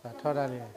ပာ်ထီၣ်ဒၣ်လံ.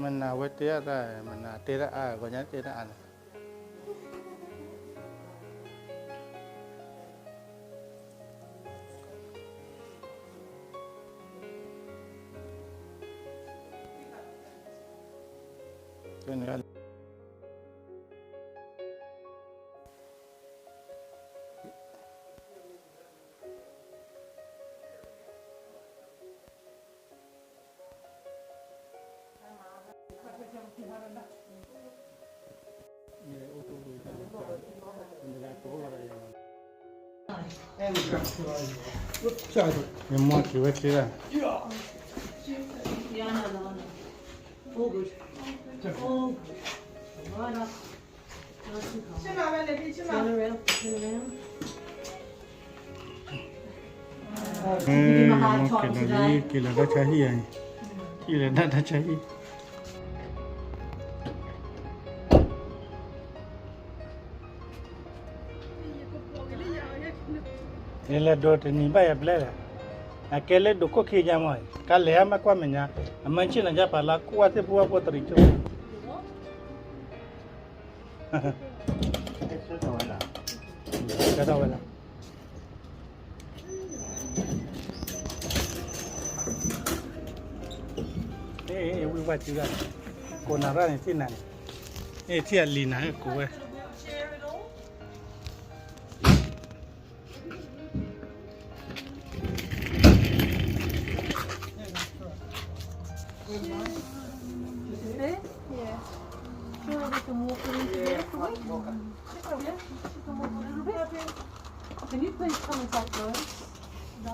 မနၤဝဲတဲဒၣ်, မနၤတဲဒၣ်အါ, ဂီၤညါတဲဒၣ်အါန့ၣ်. ယမီၢ်က့ၤဝဲသ့ဒၣ်. Turn around, turn around. မီၢ်က့ၤလီၤလံ, က့ၤလီၤတၢ်ဆါဟံၣ်ဧါ, က့ၤလီၤဒၣ်တၢ်ဆါဟံၣ်. ယလဲၤဒိးတနံၤဘၣ်ယၤဘျဲၣ်လဲၣ်, အကဲလၢဒိးခိၣ်ခံညါမီၢ်, ကလဲၤမးကွၢ်မဲာ်ညါ, အမၢဆ့ၣ်နီၤယါပာ်လၢကွၢ်သ့ၣ်ဖိဝါဖိတရံးကၠိ ကဲထီၣ်ဝဲလီၤ. ဝံၤဝဲစုဒၣ်, ကိးနၤရၣ်န့ၣ် ထံၣ်နၤန့ၣ်, ထံၣ်အလံၤနၤ ကိးဝဲ. This is it? Yeah. Sure, we can walk in there. Can you please come and take those? No?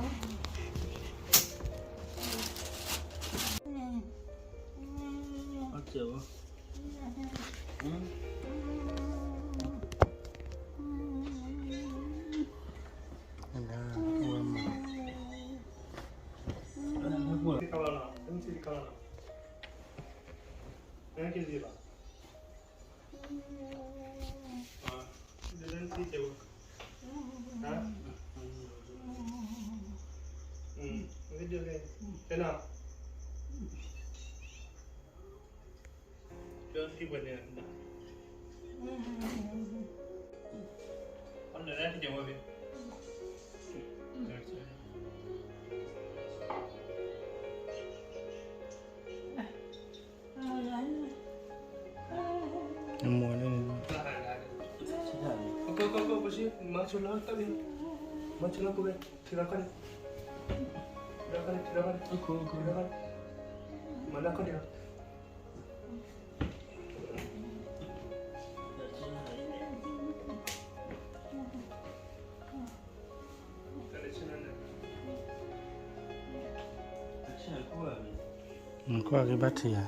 Nkwagh geh bati ya. Nkwagh geh bati ya. Nkwagh geh bati ya.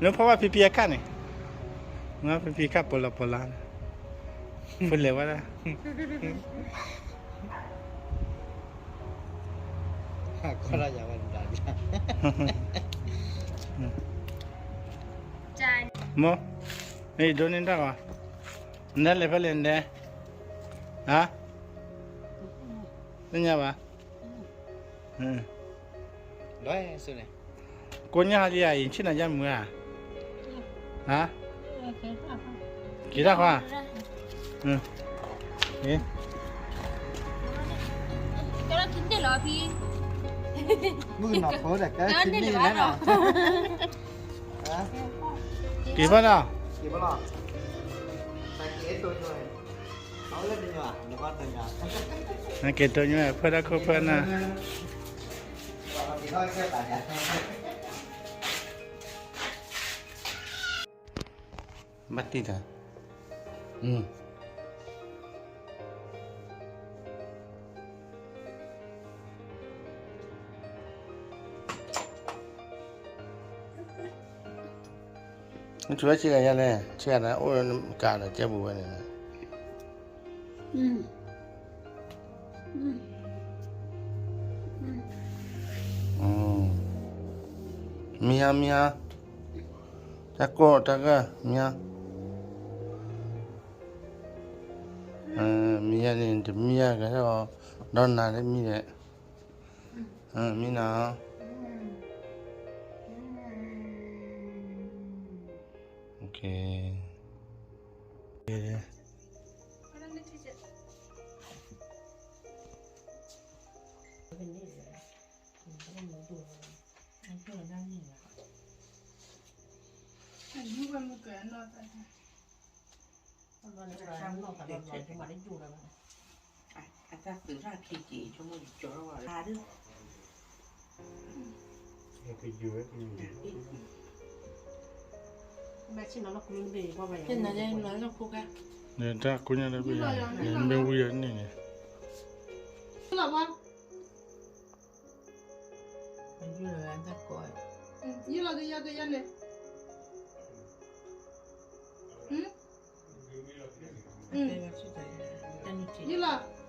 Lôfọ wa pipi akane. Wa pipi ka pola pola. ဖဲလဲၣ်ဝဲဒၣ်, မိၢ်, မ့ၢ်ဒိးန့ၢ်တၢ်ဂီၤ, နလဲၤဖဲလဲၣ်နဒဲ, ဟါ, သ့ၣ်ညါဘၣ်, ကိးညါလံဧါ ယဆ့ၣ်နီၤယါမုၢ်ဧါ, ဟါ, က့ၤတၢ်ခွါ, မုၢ်ကနီၤဖိဒီးကဲထံၣ်န့ၢ်လၢနီၤ, က့ၤဘၣ်နီၤ, က့ၤတိညိ, ဖဲဒၣ်ခိၣ်ဖဲနၤ ဘၣ်တံၢ်တၢ်, နထူးဝဲဆံးဂၤယါလဲၣ်, ဆံးဂၤန့ၣ် အိၣ်ကးဒီးကဲပူၤဝဲန့ၣ်, မံဟါမံဟါ, တၢ်ကိၢ်တၢ်ဂၢ်မံဟါ, မံယါန့ၣ် တမံယါကဲထီၣ်, ဒီးနၤတမံဒီး, မံနၤ, အတၢ်သုးတၢ်ခံက့ၤ ဆိကမိၣ်ကၠီထီၣ်ဝဲဒၣ်, တၢ်ကိၢ်ညါလၢပယီၤန့ၣ် မ့ၢ်ဝံၤအန့ၣ်န့ၣ်, ယလီၤကယီကယီန့ၣ်, ယလီၤ, ယလီၤ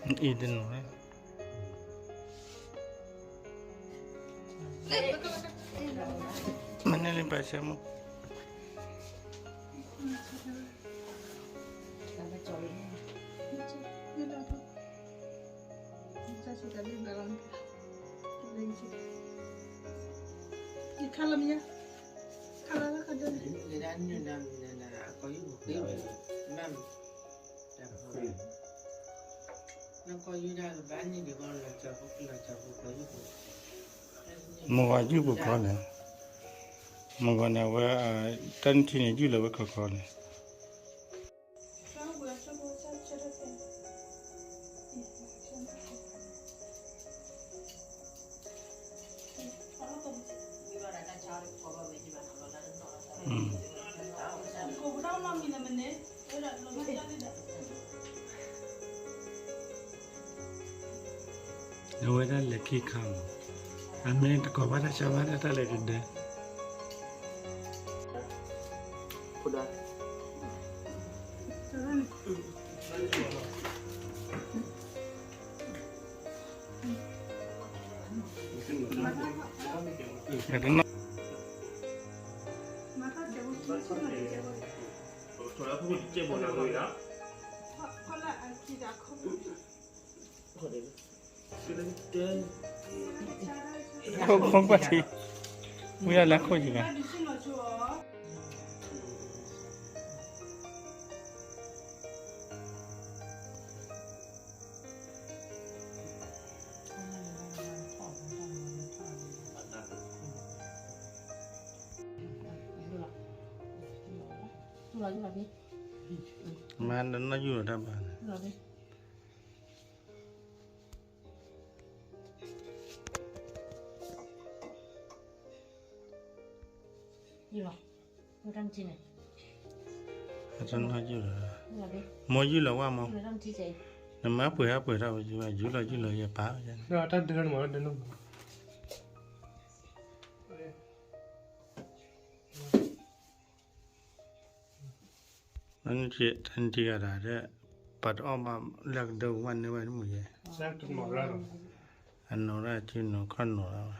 မး အံၤတနီၤ, မၤန့ၢ်လံပၢ်ဆၢမုၢ်, မုၢ်ဂီၤယုၢ်ပူၤကီးန့ၣ်, မုၢ်ဂီၤန့ၣ် အဝဲ တၢ်နုၢ်ထံန့ၣ် ယုၢ်လီၤဝဲခီခီန့ၣ် အဝဲဒၣ်လဲၤခံခါမး, အမ့ၢ်တကိးဘၣ်တၢ်ဆါဘၣ်ဒၣ်တၢ်လဲၤကဒၢ ခိၣ်ခိၣ်ကွၢ်ထံ, ဝံၤအလၢခိၣ်ယံၤဘၣ်. မၤနီၢ်ယူၢ်လီၤတၢ်ဘၣ်န့ၣ် အတနီၢ်ယုၢ်လီၤ, မိၢ်ယုၢ်လီၤဝဲမိၢ်, နမၤပှဲၤဟဲပှဲၤထီၣ်ဝဲယုၢ်လီၤယုၢ်လီၤယပၢ်, တၢ်နထံဂၤဒၣ်, ပှၤတအီၣ်ဘၣ်လၢအကဒၢပူၤဘၣ်န့ၢ်ဝဲတမုာ်ယဲ, အနိးဒၣ်စုနိးခီၣ်နိးလီၤ,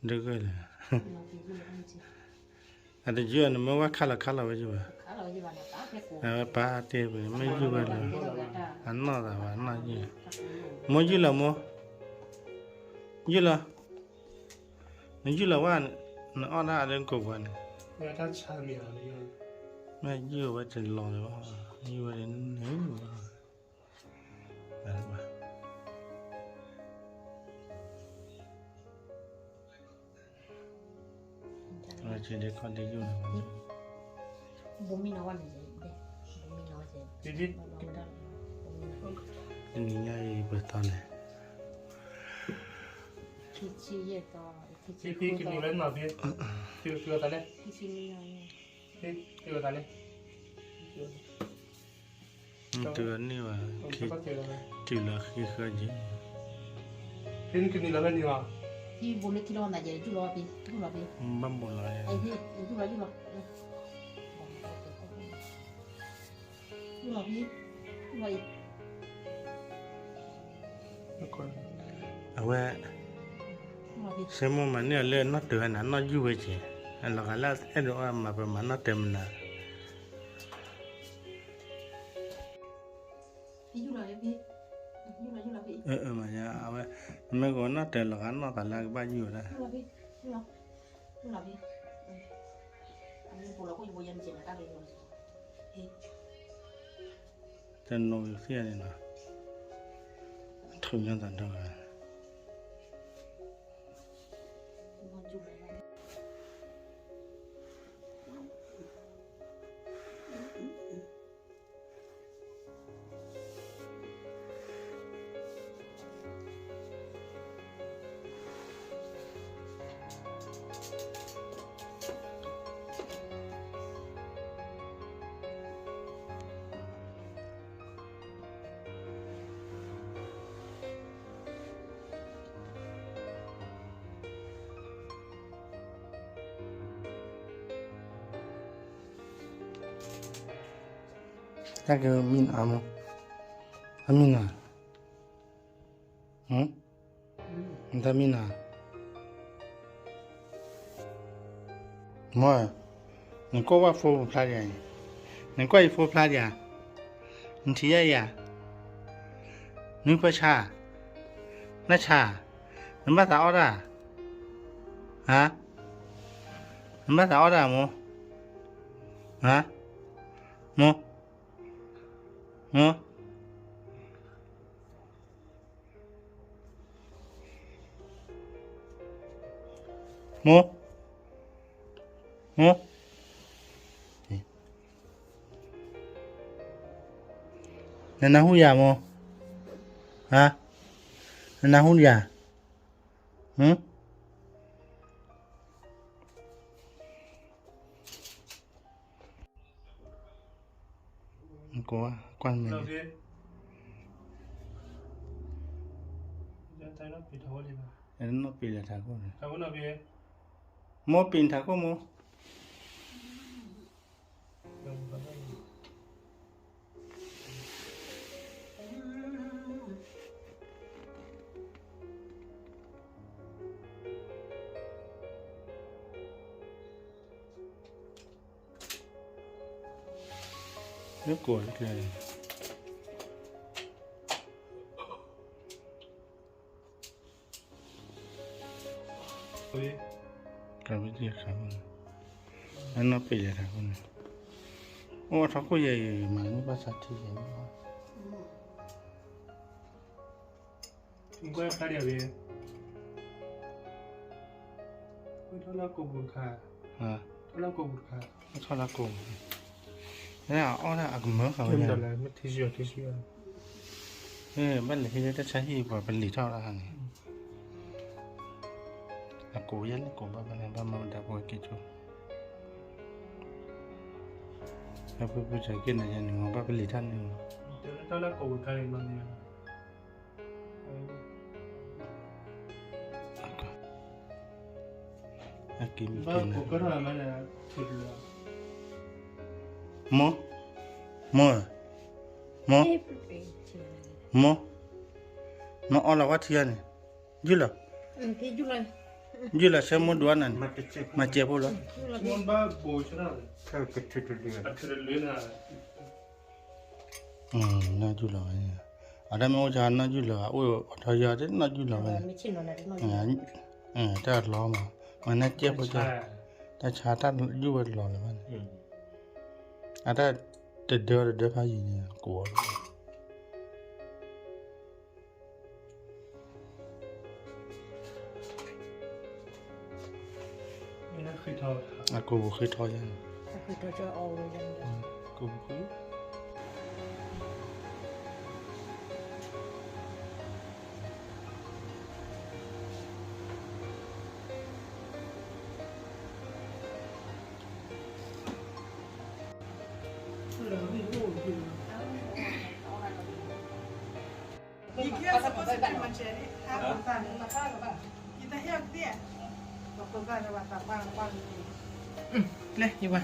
ဒုးဂ့ၢ်လၢ အတယုၢ်အီၤ နမ့ၢ်ဝဲခါလီၤခါလီၤဝဲယုၢ်ဘၣ်, အဝဲပၢ်တ့ၢ်ပှဲၤ မ့ၢ်ယုၢ်ဝဲလီၤ, အနီၢ်သးဘၣ် အနီၢ်ယုၢ်, မိၢ်ယုၢ်လီၤမိၢ်, ယုၢ်လီၤ, နယုၢ်လီၤဝဲ, နအီၣ်ဒၣ်အလၢကိာ်ပှၤန့ၣ်, မ့ၢ်ယုၢ်ဝဲတလီၤလၢၤဘၣ်, ယုၢ်ဝဲတန့ၢ်လၢၤဘၣ်. တနံၤညါအံၤပသီလဲၣ်, တုၤလီၤန့ၢ်ဘၣ်, တုၤလီၤဃ့ဃၢယ့ၤ, ဘၣ်ဘိးလီၤ, အဝဲ, ဆဲမိၢ်မၤန့ၢ်အီၤလၢနီၢ်တၢၤဝဲန့ၣ် နီၢ်ယုၢ်ဝဲက့ၤ, အလီၤဂာ်လၢအဲၣ်ဒိးအီၣ်မၤပမၤနီၢ်တၢၤမနုၤ မ့ၢ်အဝဲ, မ့ၢ်ကနီၢ်တၢၤလီၤဂာ်နီၢ်သးလၢအကဘၣ်ယုၢ်ဝဲဒၣ်, တနီၤသ့ၣ်န့ၣ်လီၤ, ထုးညီသးဒီး တၢ်ကမံနၤမိၢ်, တၢ်မံနၤ, တၢ်မံနၤ, မိၢ်, နကွၢ်ဝဲဖိဖျါဒံး, နကွၢ်ယဖိဖျါဒံး, နထံၣ်ယၤယၤ, နဖၢဆါ, နဆါ, နဘၣ်သးအီၣ်တၢ်, ဟါ, နဘၣ်သးအီၣ်တၢ်မိၢ်, ဟါ, မိၢ်, မိၢ် မိၢ်, မိၢ်, နနၢ်ဟူယၤမိၢ်, ဟါ, နနၢ်ဟူယၤ, ဟါ ကွၢ်မ့ၢ်, နီၢ်ပ့ၤလဲၤထးခိၣ်န့ၣ်, မိၢ်ပ့ၤထးခိၣ်မိၢ်. လၢကိးတကျဲန့ၣ်, ကဝံတံၢ်ခါမုၢ်, အနီၢ်ပ့ၤလဲၤထးခိၣ်န့ၣ်, အိၣ်ထီၣ်ခိၣ်ယဲၢ်အံၤ မၤမ့ၢ်ဘၣ်ဆါထံယဲၢ်န့ၣ်, ကွၢ်ဖျါဒံးအီၤ, ထီၣ်လၢကိာ်ပူၤတခါ, ထီၣ်လၢကိာ်ပူၤတခါ, ထီၣ်လၢကိာ်ပူၤ, အီၣ်ဒၣ်အကမၢဃာ်ဝဲ, ဘၣ်လဲၤဟံးလၢတၢ်ဆါဟံၣ်ပှၤပလံာ်ထီၣ်တၢ်န့ၣ်, အ ကိးယဲၢ်လၢကိးဘၣ်ဘၣ်န့ၣ် ဘၣ်မၤဝဲဒၣ်ပဝဲက့ၤဆိ, ဟဲဖုဖုစၢၤက့ၤနၤယဲန့ၣ် မ့ၢ်ဘၣ်ပလံၤတၢ်န့ၣ်လီၤ, အက့ၤမ့ၢ်က့ၤနၤ, မိၢ်, မိၢ်, မိၢ်, မိၢ်, နအီလီၤဝဲထံဂၤန့ၣ်, ယုၢ်လီၤ, ယုၢ်လီၤဆဲမိၢ်ဒိၣ်နၤန့ၣ်, မၤစဲးဖိလီၤ, နယုၢ်လီၤဝဲ, အတၢ်မ့ၢ်အိၣ်ဆါနယုၢ်လီၤ, အိၣ်ထီယၤတနယုၢ်လီၤဝဲ, တၢ်လီၤမး, မၤနၢ်စဲးဖိ, တၢ်ဆါတၢ်ယုၢ်ဝဲတလီၤလၢၤဘၣ်န့ၣ်, အတၢ်တဒၢတဒၢဖးယံၤန့ၣ် ကိး အကိာ်ပူၤဃ့ထီယါန့ၣ်, ကိာ်ပူၤဃ့. Leh, ywa.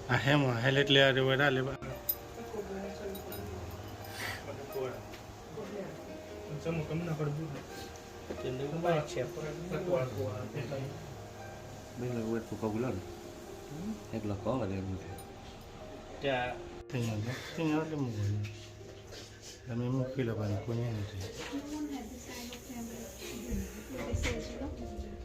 အဟဲမး ဟဲလၢကျဲအဒိဝဲဒၣ်လၢဘၣ်. မ့ၢ်လၢဝဲတဖိကီၢ်ပူၤလီၤန့ၣ်, ဟဲကလီၤကီးဝဲလၢမုၢ်, သ့ၣ်ညါလၢမုၢ်ဝဲန့ၣ်, လၢမ့ၢ်မုၢ်ဃ့လီၤပှၤန့ၣ် ကိညါန့ၣ်တ့ၢ်,